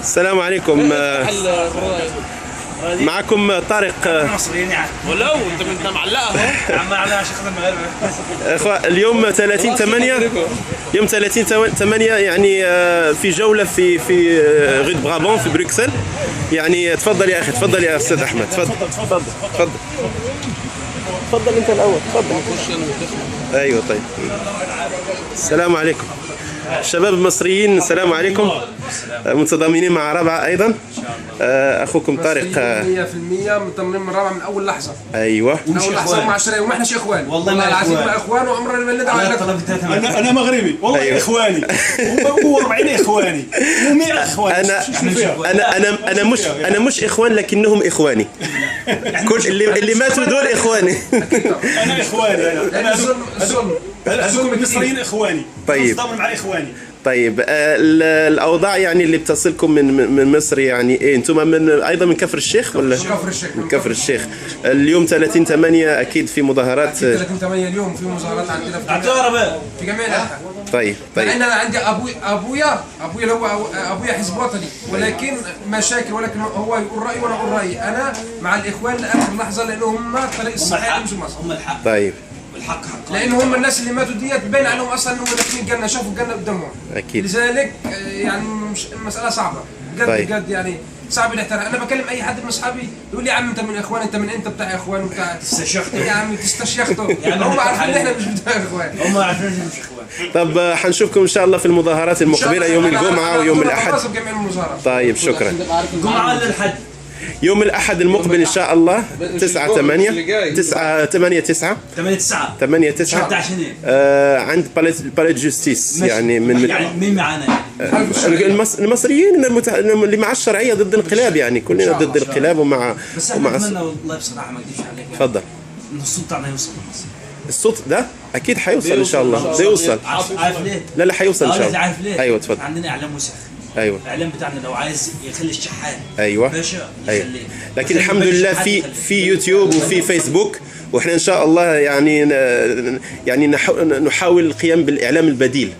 السلام عليكم. معكم طارق ولو انت معلقه اهو عم معلقه عشان خاطر المغاربة. اخوة، اليوم 30/8، يوم 30/8 يعني في جولة في rue de Brabant في بروكسل. يعني تفضل يا اخي، تفضل يا استاذ احمد، تفضل تفضل تفضل تفضل انت الاول، تفضل. ايوه طيب. السلام عليكم الشباب المصريين، السلام عليكم، متضامنين مع رابعه ايضا. اخوكم طارق. 100% متضامنين من رابعه من اول لحظة. ايوه من اول لحظة مع الشرايين، وما احناش اخوان والله ما العظيم، ما اخوان وعمرنا ما ندعو على. انا مغربي والله. أيوة. اخواني و40 اخواني و100 اخواني. انا انا انا انا مش انا مش اخوان، لكنهم اخواني. كل اللي ماتوا دول اخواني. انا اخواني، انا هذوك المصريين اخواني. طيب متضامن مع اخواني. طيب الاوضاع يعني اللي بتصلكم من مصر، يعني ايه انتم من ايضا من كفر الشيخ ولا؟ كفر الشيخ. من كفر الشيخ. اليوم 30/8 اكيد في مظاهرات. 30/8 اليوم في مظاهرات عندنا في جميع الانحاء. طيب طيب. مع ان انا عندي ابويا اللي هو ابويا حزب وطني، ولكن مشاكل، ولكن هو يقول رايه وانا اقول رايي. انا مع الاخوان لاخر لحظة، لان هم الطريق الصحيح يمشوا مصر. هم الحق. طيب والحق حق، لان هم الناس اللي ماتوا ديت باين عليهم اصلا انهم داخلين الجنة، شافوا الجنة قدامهم. اكيد. لذلك يعني مش المسالة صعبة بجد. طيب. بجد يعني صعب الاحترام. انا بكلم اي حد من اصحابي يقول لي يا عم انت من اخوان، انت من انت بتاع اخوان وبتاع تستشيخته يا عم تستشيخته. هم عارفين ان احنا مش بتاع اخوان، هم عارفين ان احنا مش اخوان. طب حنشوفكم ان شاء الله في المظاهرات المقبلة يوم الجمعة ويوم الاحد. طيب شكرا. الجمعة ولا الاحد؟ يوم الأحد المقبل إن شاء الله 9/8 9/8 9 8 9 8 9 عند palais de justice. يعني من يعني مين معانا؟ المصريين اللي مع الشرعية ضد الانقلاب، يعني كلنا ضد الانقلاب ومع. بس احنا نتمنى والله بصراحة ما اكذبش عليك. تفضل. ان الصوت بتاعنا يوصل لمصر. الصوت ده اكيد حيوصل ان شاء الله، بيوصل. عارف ليه؟ لا لا حيوصل ان شاء الله. عارف ليه؟ ايوه تفضل. عندنا اعلام وسخ. ايوه الاعلام بتاعنا لو عايز يخلي الشحات ايوه باشا ايوه، يخليه. لكن الحمد لله في يوتيوب وفي فيسبوك، واحنا ان شاء الله يعني نحاول القيام بالاعلام البديل.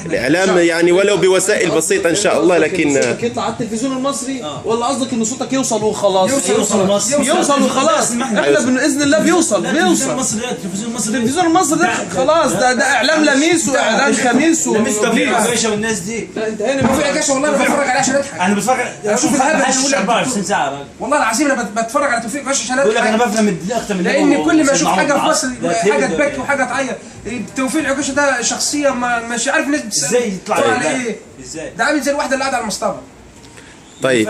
الاعلام يعني ولو بوسائل بسيطة ان شاء الله، لكن صوتك يطلع على التلفزيون المصري ولا قصدك ان صوتك يوصل وخلاص؟ يوصل مصر، يوصل وخلاص. احنا باذن الله بيوصل. التلفزيون المصري، التلفزيون المصري ده خلاص، ده اعلام لميس واعلام خميس توفيق عكاشة والناس دي. لا انتهينا. توفيق عكاشة والله انا بتفرج عليه عشان اضحك. انا بتفرج، اشوف الهبل اللي 24 ساعة والله العظيم. انا بتفرج على توفيق عكاشة عشان اضحك. بقول لك انا بفهم اكتر من، لان كل ما اشوف حاجة في مصر حاجة تبكي وحاجه تعيط. توفيق عكاشة ده شخصية مش عارف الناس ازاي يطلع على ايه؟ ازاي ده عامل زي الواحدة اللي قاعدة على المصطبه. طيب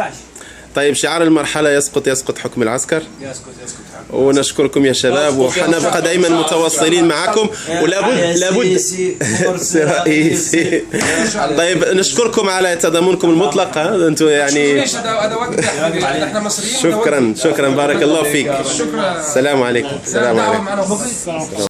طيب، شعار المرحلة يسقط يسقط حكم العسكر، يسقط يسقط حكم. ونشكركم يا شباب، وحنبقى دايما متواصلين معكم، ولابد لابد رئيسي. طيب نشكركم على تضامنكم المطلق. انتم يعني احنا مصريين. شكرا شكرا، بارك الله فيك. شكرا. السلام عليكم. السلام عليكم.